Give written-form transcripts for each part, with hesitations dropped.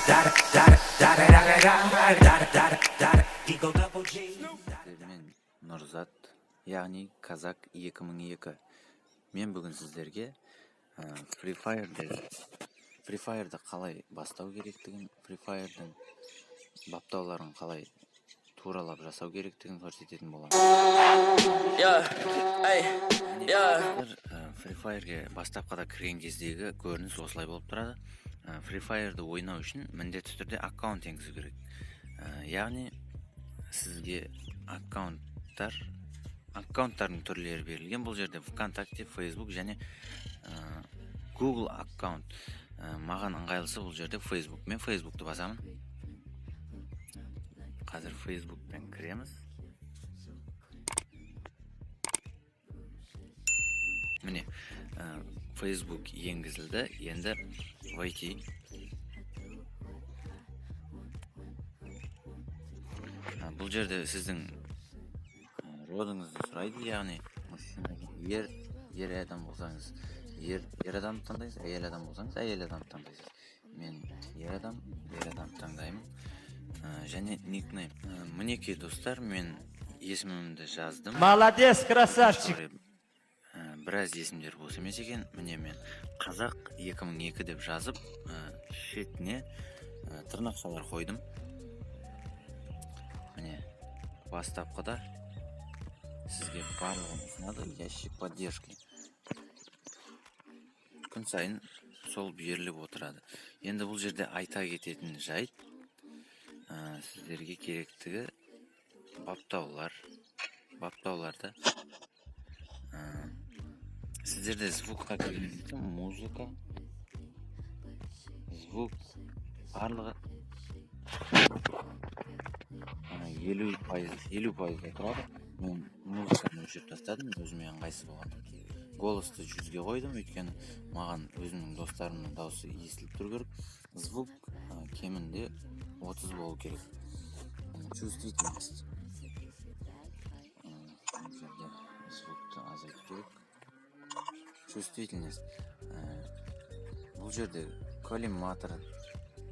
Мен Нұрзат, яғни Казак 2002. Мен бүгін сіздерге Free Fire'ды қалай бастау керектігін, Free Fire'дың баптауларын қалай туралап жасау керектігін көрсететін боламын. Yeah, hey, yeah. Free Fire'ге бастапқыда кірген кездегі көрініс осылай болып тұрады. Free Fire'ды ойнау үшін міндетті түрде аккаунт енгізу керек. Яғни сізге аккаунттардың түрлері берілген. Бұл жерде ВКонтакте, Facebook және Google аккаунт. Маған ыңғайлысы бұл жерде Facebook. Мен Facebookты басамын. Қазір Facebookпен кіреміз. Міне, Facebook енгізілді. Енді войти. Бұл жерде сіздің родыңызды сұрайды, яғни мужчина, ер адам болсаңыз, ер адамды таңдайсыз, әйел адам болсаңыз, әйел адамды таңдайсыз. Мен ер адамды таңдаймын. Және никнейм. Мінекей, достар, мен есімімді жаздым. Молодец, красавчик. Біраз есімдер бос емес екен. Міне, мен Қазақ 2002 деп жазып, шетіне тырнақшалар қойдым. Міне, бастапқыда сізге барлығын ұсынады. Ящик поддержки күн сайын сол беріліп отырады. Енді бұл жерде айта кететін жайт, сіздерге керектігі баптаулар. Баптауларда сіздерде звукқа кірген кезде музыка, звук барлығы 50%, 50%-да тұрады. Мен музыканы өшіріп тастадым, өзіме ыңғайсыз болған. Голосты 100-ге қойдым, өйткені маған өзімнің достарымның дауысы естіліп тұру керек. Звук кемінде 30 болу керек. Чувствительность. Бұл жерде звукты азайту керек. Чувствительность. Бұл жерде коллиматор,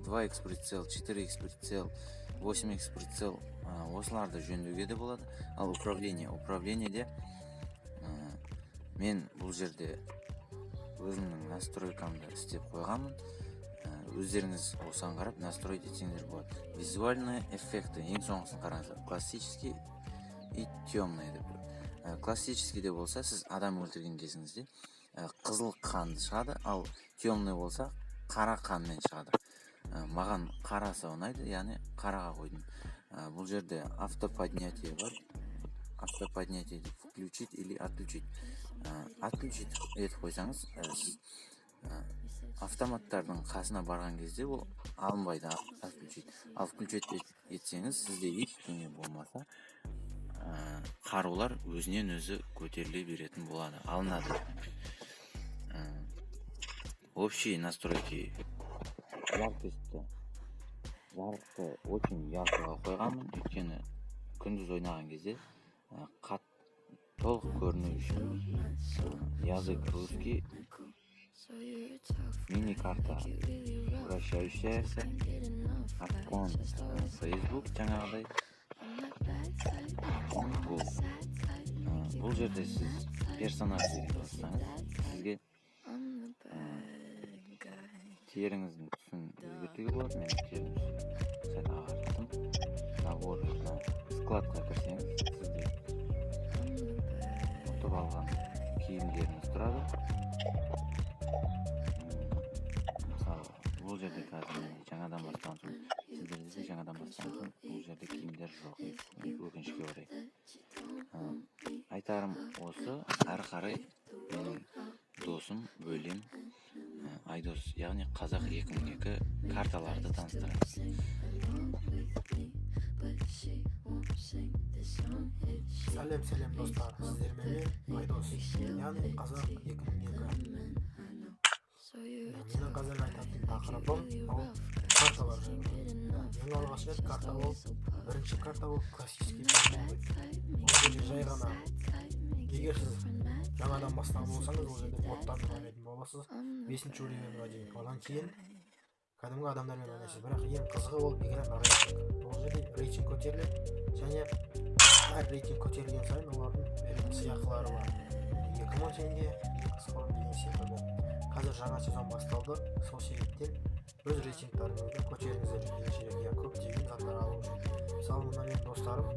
2х прицел, 4х прицел, 8х прицел, осыларды жөндеуге де болады. Ал управлениеде мен бұл жерде өзімнің настройкамды істеп қойғанмын. Өздеріңіз осыған қарап настроить етсеңдер болады. Визуальные эффекты, ең соңғысын қараңыздар, классический и темный деп тұр. Классический де болса, сіз адам өлтірген кезіңізде қызыл қанды шығады, ал темный болса, қара қанмен шығады. Маған қарасы ұнайды, яғни қараға қойдым. Бұл жерде автоподнятие бар. Автоподнятие включить или отключить. Отключить етіп қойсаңыз, сіз автоматтардың қасына барған кезде ол алынбайды, отключить. Ал включить етсеңіз, сізде ештеңе болмаса, қарулар өзінен өзі көтеріле беретін болады, алынады. Общие настройки, яркостьті, жарықты очень яркийға қойғанмын, өйткені күндіз ойнаған кезде толық көріну үшін. Язык русский, мини-карта вращающаяся, аккаунт Facebook жаңағыдай, Google. Бұл жерде сіз персонаж дегенді бассаңыз, сізге теріңіздің түсін өзгертуге болады. Мен терімді сәл ағарттым. Набор, складқа кірсеңіз, сізде ұтып алған киімдеріңіз тұрады. Мысалы, бұл жерде қазір менде жаңадан бастаған соң, сіздерде де жаңадан бастаған соң, бұл жерде киімдер жоқ, өкінішке орай. Айтарым осы. Әрі қарай менің досым, бөлем, Айдос, яғни Қазақ 2002 карталарды таныстырамыз. Сәлем, сәлем, достар! Сіздермен мен, Айдос, яғни Қазақ 2002. Менің қазір айтатын тақырыбым ол карталар жайлы. Ең алғаш рет карта болып, бірінші карта болып классический карта болды. Ол жерде жай ғана, егер сіз жаңадан бастаған болсаңыз, ол жерде боттарды ойнайтын боласыз бесінші уровеньға дейін. Одан кейін Кәдімгі адамдармен ойнайсыз. Бірақ ең қызығы ол игра на рейтинг. Ол жерде рейтинг көтеріледі және әр рейтинг көтерілген сайын олардың беретін сыйақылары бар. 2000 теңге, 2 скорон деген секілді. Қазір жаңа сезон басталды, сол себептен өз рейтингтарыңызды көтеріңіздер ерекшелік, иә, көптеген заттар алу үшін. Мысалы, мына менің достарым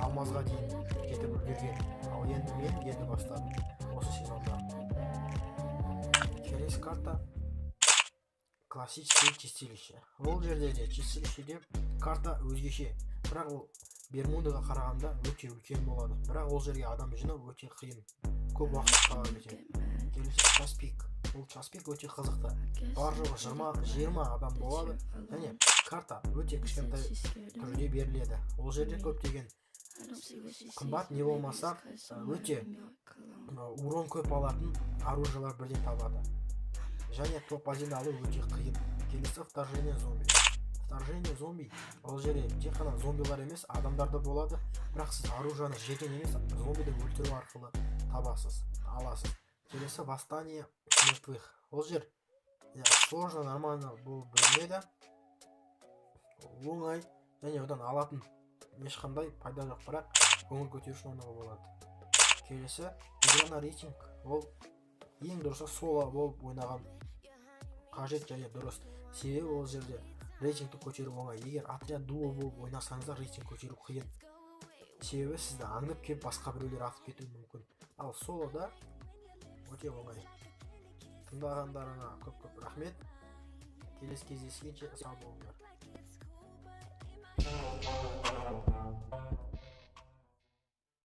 алмазға дейін жетіп үлгерген, ал енді мен енді бастадым осы сезонда. Келесі карта — классический чистилище. Ол жерде де, чистилищеде карта өзгеше, бірақ ол Бермудаға қарағанда өте үлкен болады. Бірақ ол жерге адам жинау өте қиын, көп уақыт талап етеді. Келесі — час пик. Бұл час пик өте қызықты, бар жоғы 20 адам болады және карта өте кішкентай түрде беріледі. Ол жерде көптеген қымбат не болмаса өте урон көп алатын оружиелар бірден табады және топ 1 алу өте қиын. Келесі — вторжение зомби. Вторжение зомби, ол жерде тек қана зомбилар емес, адамдар да болады, бірақ сіз оружиені жерден емес, зомбиді өлтіру арқылы табасыз, аласыз. Келесі — восстание мертвых. Ол жер, иә, сложно, нормально болып бөлінеді, оңай және одан алатын ешқандай пайда жоқ, бірақ көңіл көтеру үшін ойнауға болады. Келесі — игра на рейтинг. Ол ең дұрысы соло болып ойнаған қажет және дұрыс, себебі ол жерде рейтингті көтеру оңай. Егер отряд, дуо болып ойнасаңыздар, рейтинг көтеру қиын, себебі сізді аңдып келіп, басқа біреулер атып кетуі мүмкін, ал солода өте оңай. Тыңдағандарыңа көп көп рахмет. Келесі кездескенше сау болыңдар.